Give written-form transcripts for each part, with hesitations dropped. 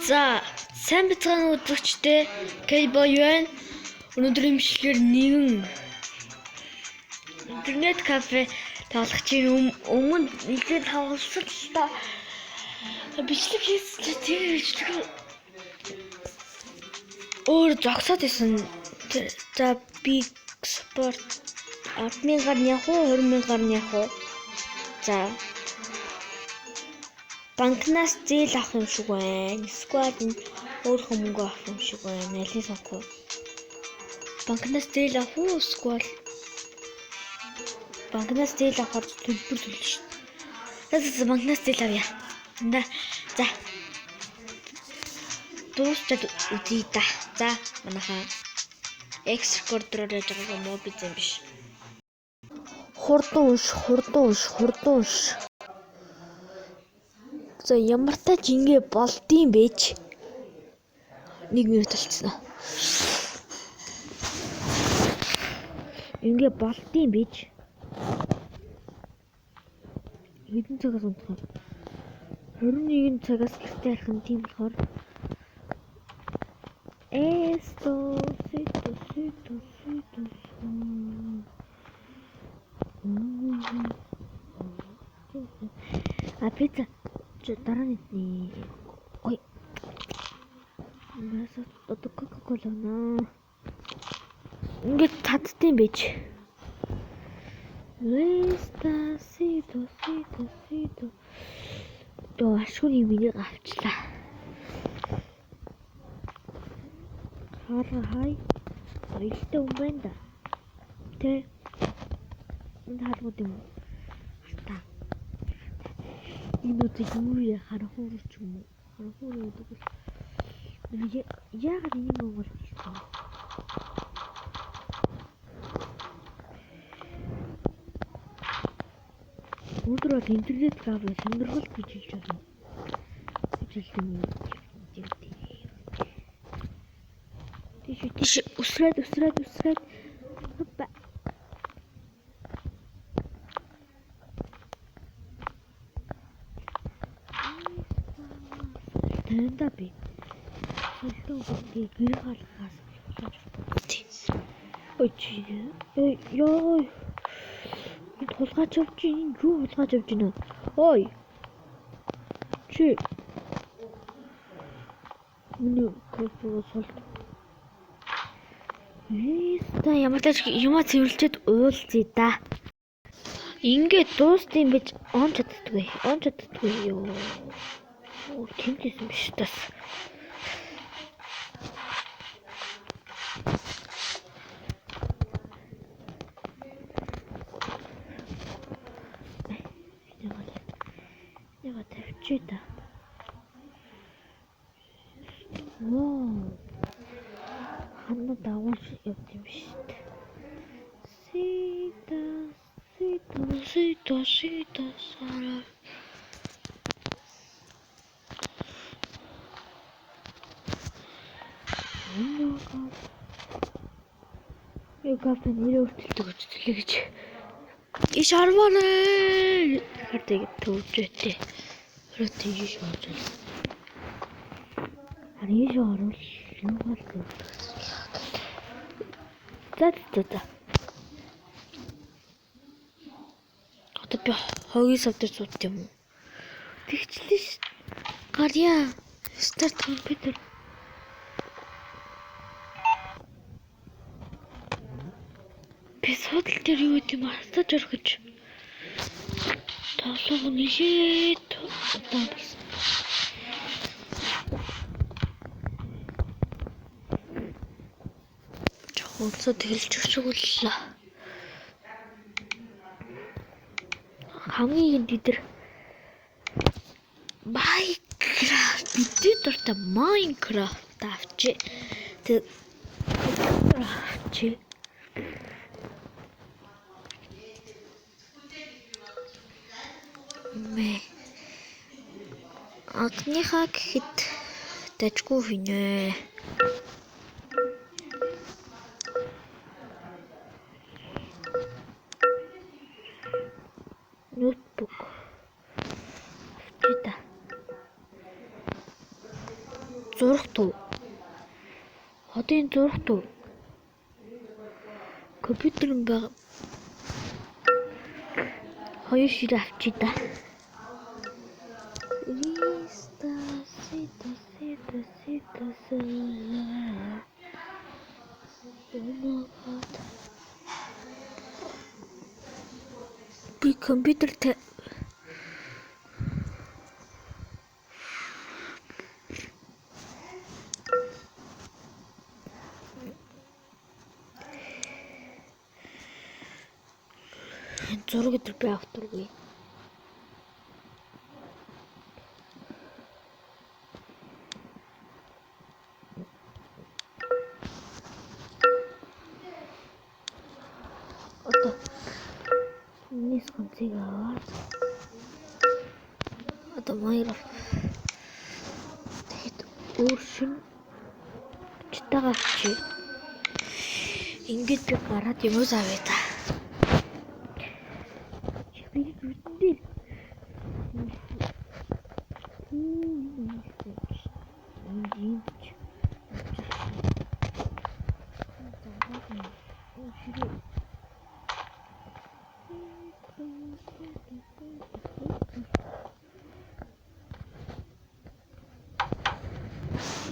За, сайн бацгаана үзэгчдээ. Kboy байна. Өнөөдрийн бичлэгээр нэгэн интернет кафе тоглох чинь өмнө нэлээд тоглосон л та. Бичлэг хийсэн чи тэр бичлэг өөр зогсоод исэн. За, би спорт 10,000-аар явах уу, 20,000-аар явах уу? За. Банкнаас зээл авах юм шиг байна. Эсвэл энэ өөрийнхөө мөнгө авах юм шиг байна. Алийг сонгох вэ? Банкнаас зээл авах уу? Эсвэл банкнаас зээл авахар төлбөр төлнө шүү дээ. За, банкнаас зээл авъя. Эндэ. За. Дуусчаад үзье да. За, манайхаа X recorder-оор яаж байгаа Mobizen биш. Хурдан унш, хурдан унш, хурдан унш. За, ямар тач ингэ болдсон бэ ч? 1 минут болцсон. Ингэ болдсон бэ ч? Хэдэн цагаас унтах вэ? 21 цагаас гэртээ харах нь тийм болохоор Esto, sito, sito, sito, А пицца дараа нь ой. Нас одоо Кока-кола наа. Ингээд цадтын байж. Despacito, sito, sito. Йоо, ашгүй миний авчлаа. Хаалга хай. Соёлтой хүн байна да. Тэ. Энэ хаалгууд юм уу? Хартаа. Энэ үдээ юу яа харанхуур ч юм уу? Харанхуур гэдэг бол яагаад ийм монгол хэлсэн бэ? Өнөөдөр бол интернет кафе сонирхол гэж хэлж байна. Гэж хэлдэг юм. Тийш тийш өсрээд өсрээд өсрээд. Хопа. Тэнда би. Солдоо би гэр хаалгаас хулгаж. Ой чи. Ёо. Энд хулгайч явж байна. Юу хулгайч явж байна? Ой. Чи. Миний кофе солд. Та ямар тач юмаа цэвэрлчихэд уулзъя да. Ингээд дуустын бич он чаддгүй. Он чаддгүй юу. Тэмдээсэн биш тас. Яга тавьчих та. Вау. Ханна дагуулж явд юм биш үү? Сита, сита, сита, сита, сара. Юу кафе нэрээ өөрчлөлтөг гэж төлөө гэж. Иш арваа. Хардыг төвжээтэй. Өрөө тийш орж байна. Харин ийш орвол юу бол За за за. Одоо би хогийн сав дээр сууд юм уу? Тэгчлээ ш. Гарья. Start computer. Би суудал дээр юу гэдэг юм хастаж орох гэж. Тоглоом нэлээд удаан болсон. Хөөцөө тэгэлж шиг үллээ. Хамгийн ихэнд бид нар Minecraft бидний дуртай Minecraft авчи. Тэг авчи. Мэ. Анхныхаа гэхэд дажгүй хинэ. Ноутбук авчи та. Зурах төв. Одоо энэ зурах төв. Компьютер юм байгаа. Хоёр ширээ авчий да. Риста сита сита сита сала. Oh my god. Би компьютер зураг өдр би авах дургүй. Одоо миний сконцыг аваад одоо маяг тэгэхэд өөр шин читагаа авчи. Ингээд би гараад юмус авъя та. Би нүдэн дээр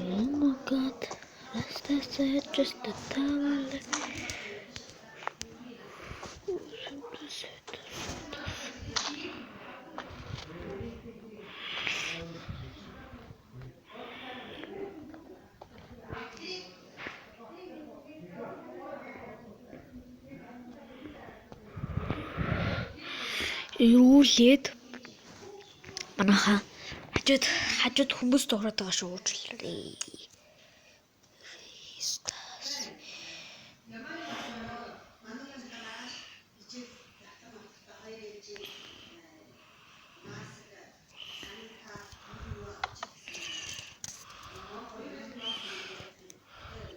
Oh my god, that's just a towel. Эргүүлээд манайхаа хажууд хүмүүс дуурайд байгаа шүү, уучлаарай.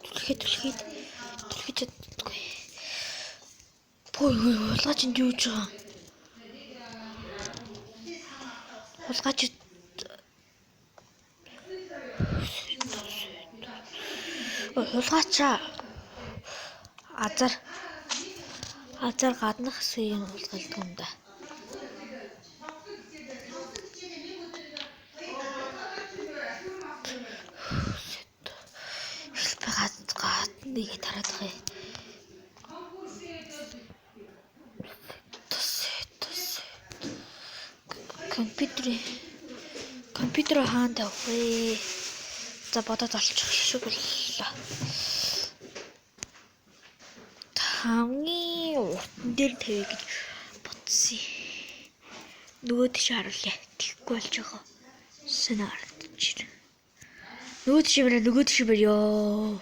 Түлхэж чаддаггүй. Пой хулгайч энд юу хийж байгаа? Хулгайч хулгайчаа азар гаднах хэсгийг нь хулгайлдаг юм да. Хэлбэ гадна нэгэ тараад байгаа юм. Компьютер хаана тавих вэ? За бодоод олчих шиг боллоо. Хамгийн уртан дээр тавья гэж бодсон. Нөгөө тийш харуулъя. Тэгэхгүй болж байгаа. Сонь харагдчих. Нөгөө тийш барь, нөгөө тийш барь ёо.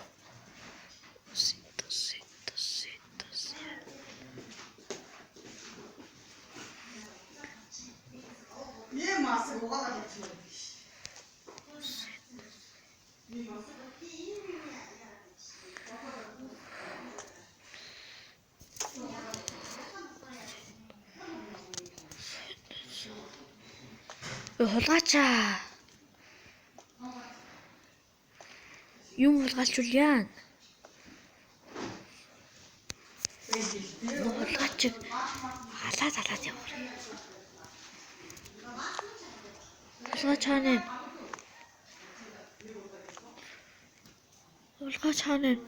Хулгайчаа. Юм хулгайлчвал яана? Хулгайчиг халаад явах. Хулгайч хаана вэ? Хулгайч хаана вэ?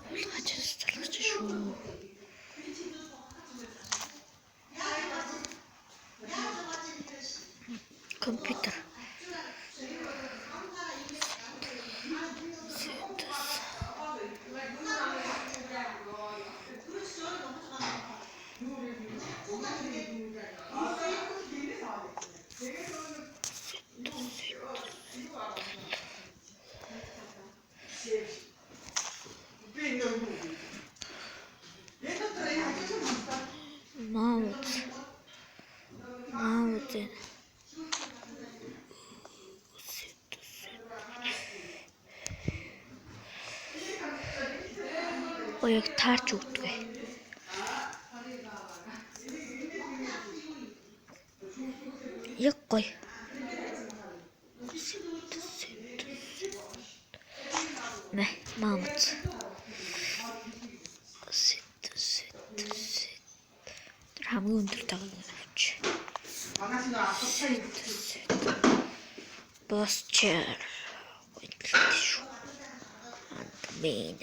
Хулгайч залгаж шүү. Компьютер. Маус. Яг таарч өгдөг. Яг гоё. Мамут. Сэт сэт сэт. Тэр хамгийн өндөр тагааг авч. Boss chair. Шүү. And main.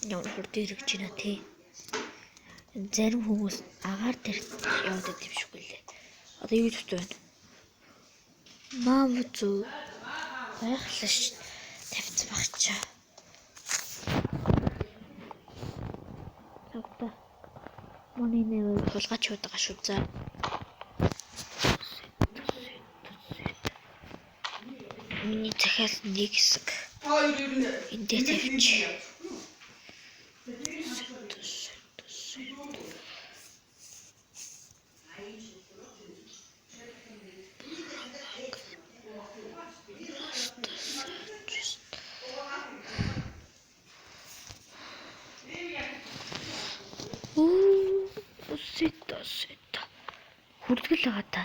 Ямар хурд ирэж байна те. Зарим хүмүүс агаар дээр яваад байт юм шиг үлээ. Одоо юу гэж байна? Мамут зүү байглаа ш. Тавьсан баг чаа. Цагта. Манай нэр хулгайч яваад байгаа шүү. За. Миний захиал нэг хэсэг. Эндээ тавьчих. Сэт. Хүрдгэл байгаа та.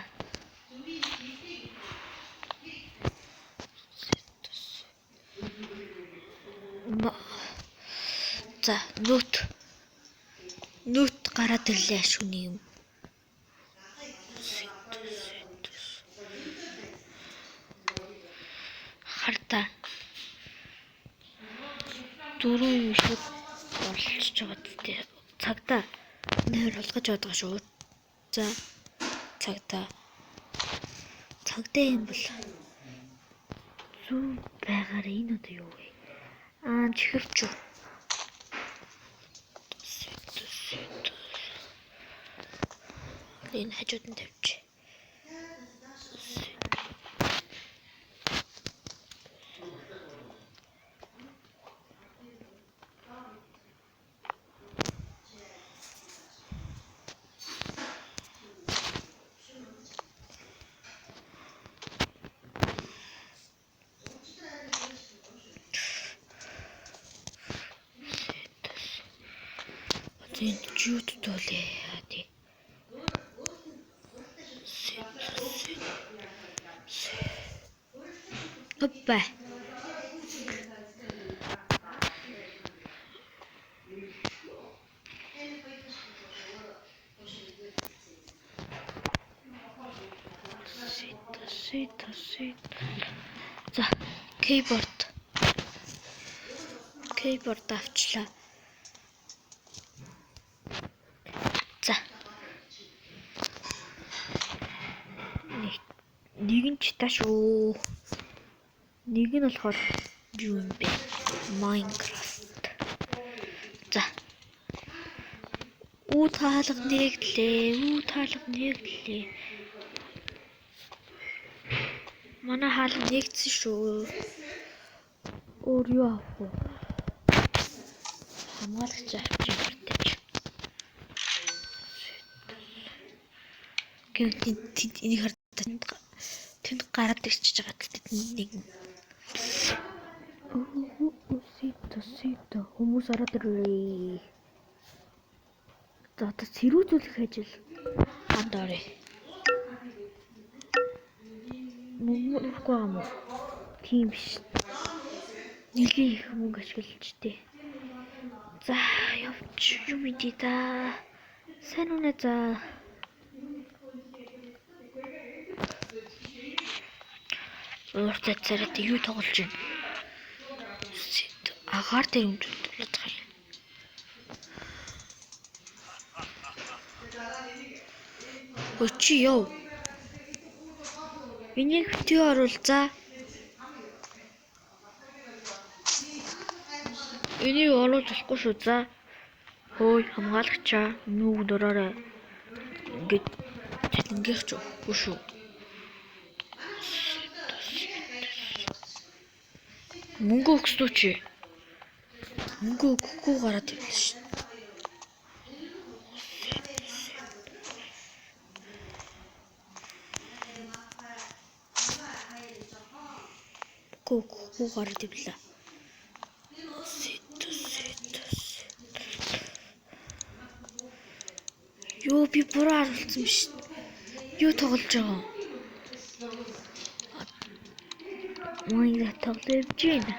За, нүт. Нүт гараад ирлээ шүний юм. Харта. Дөрөв юм шиг оролцож байгаа зү. Цагтаа нэр хулгаж яваад байгаа шүү. За, цагтаа. Цагтаа юм бол зүв байгаараа энэ одоо юу вэ? Аа, чихвч үү. Энэ хажууд нь тавьчих. Энэ юу дүүлээ тий. Опа. Сэт. За, keyboard. Keyboard авчлаа. За. Нэг нь чита шүү. Нэг нь болохоор юу юм бэ? Minecraft. За. Үү таалга нэгдлээ. Үү таалга нэгдлээ. Манай хаалга нэгдсэн шүү. Өөр юу авах вэ? Хамгаалагч авчих хэрэгтэй. Гэнт энийг хар тэнд гараад ирчихэж байгаа тэнд нэг сит хүмүүс ороод ирлээ. За одоо сэрүүзүүлэх ажил анд орё. Мөнгө өгөхгүй байгаа юм уу? Тийм биш. Нэлийн их мөнгө ашиглаж тээ. За явч юм иди та. Сайн уу за. Ууртай царайтай юу тоглож байна? Агаар дээр юм тоглож байгаа юм. Өө чи яв. Энийг битгий оруул за. Энийг оруулж болохгүй шүү за. Хөөе хамгаалагчаа нүг дөрөөрэй. Ингээд цалингийнх ч өгөхгүй шүү. Мөнгө өгсөн үү чи? Мөнгө өгөхгүй гараад ирлээ шүү. Өгөхгүй гараад ирлээ. Йоо би буруу харуулсан биш. Юу тоглож байгаа? Minecraft тоглож байна.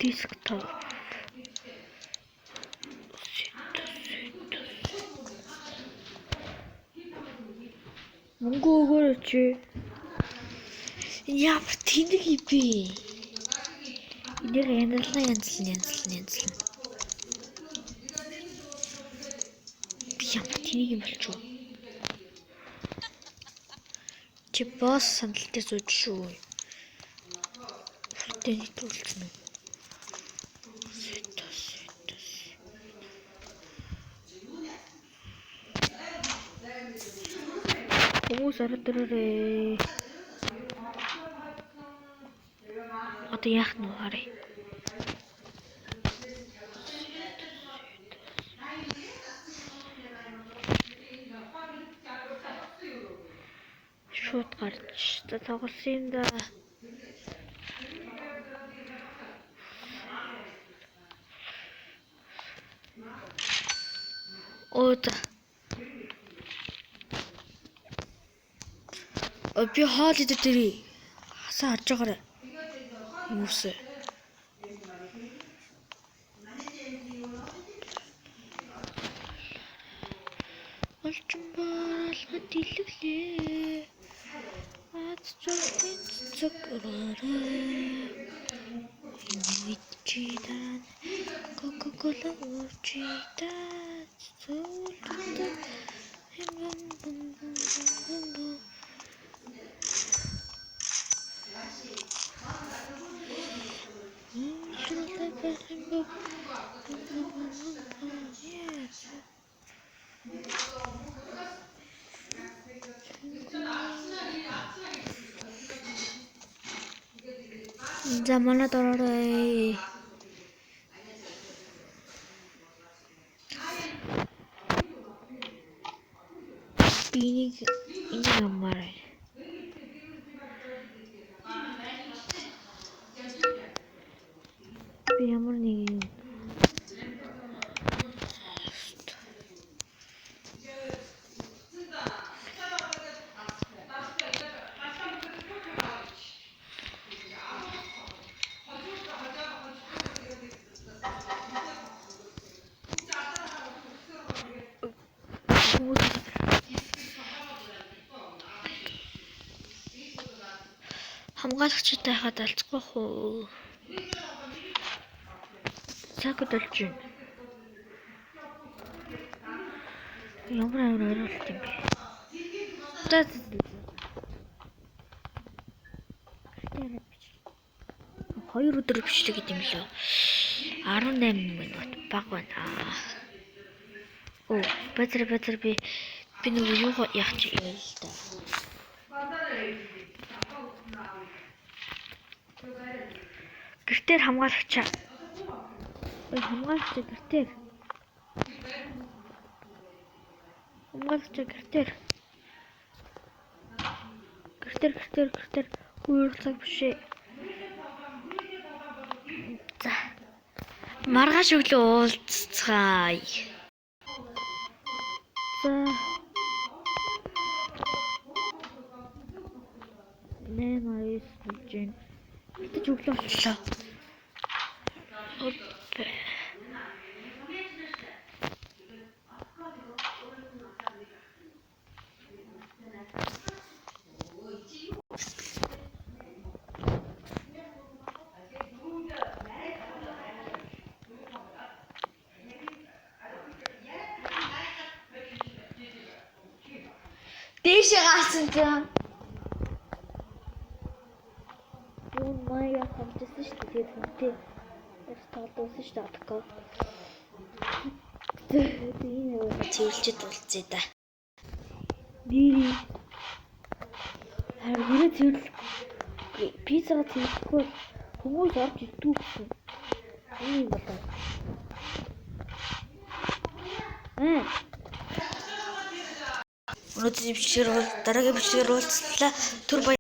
Desktop. Мөнгө өгөөрэй чи. Ямар тэнэг юм бэ? Энийг янзлан янзлан янзлан янзлан. Би ямар тэнэг юм болчих вэ? Чи босс сандал дээр сууж шүү. Фүтэн нийтүүлсэн үү? Хүмүүс ороод ирээрээ. Одоо яах нь вэ харъя. Шууд гарч за тоглосон юм да. Оо за. Би хоол идэх дэрий. Хасаа харж байгаарай. Хүмүүсээ. Олчин баралгад илэглээ. Аз жуулын цэцэг өрөөрэй. Мэдчи дараа Кока-кола уучи та зөвлөлтөд бум бум бум бум бум. За манад ороорой. Би энийг аммаар байна. Би ямар нэг юм хамгаалагчтай хаад алцгүй хөө. Цаг болж байна. Ямар амар ойлголт юм бэ? За. Хоёр өдөр бичлэг гэдэг юм лөө. 18 минут баг байна. Оо, базар би нөгөө юу яах чи юм л да. Гэртээр хамгаалагчаа. Ой, хамгаалагчаа гэртээр. Хамгаалагчаа гэртээр. Гэртээр хүүрэг цаг биш ээ. За. Маргааш өглөө уулзцгаая. За. 8:09 болж байна. Гэтэ өглөө болчлоо. Дээшээ гарсан чинь юу маяа хамжсэн шүү дээ. Тэгээд хүнтэй бас тоглосон шүү дээ. Атко. Тэгээд энэ цэвэрлжид уулзъя да. Нэрий. Харин гэрээ цэвэрлэх пиццага цэвэрлэхгүй бол хүмүүс орж иддэг гэсэн. Энэ юм болоо. Өнөөдрийн бичлэгээр дараагийн бичлэгээр уулзлаа. Түр баяр.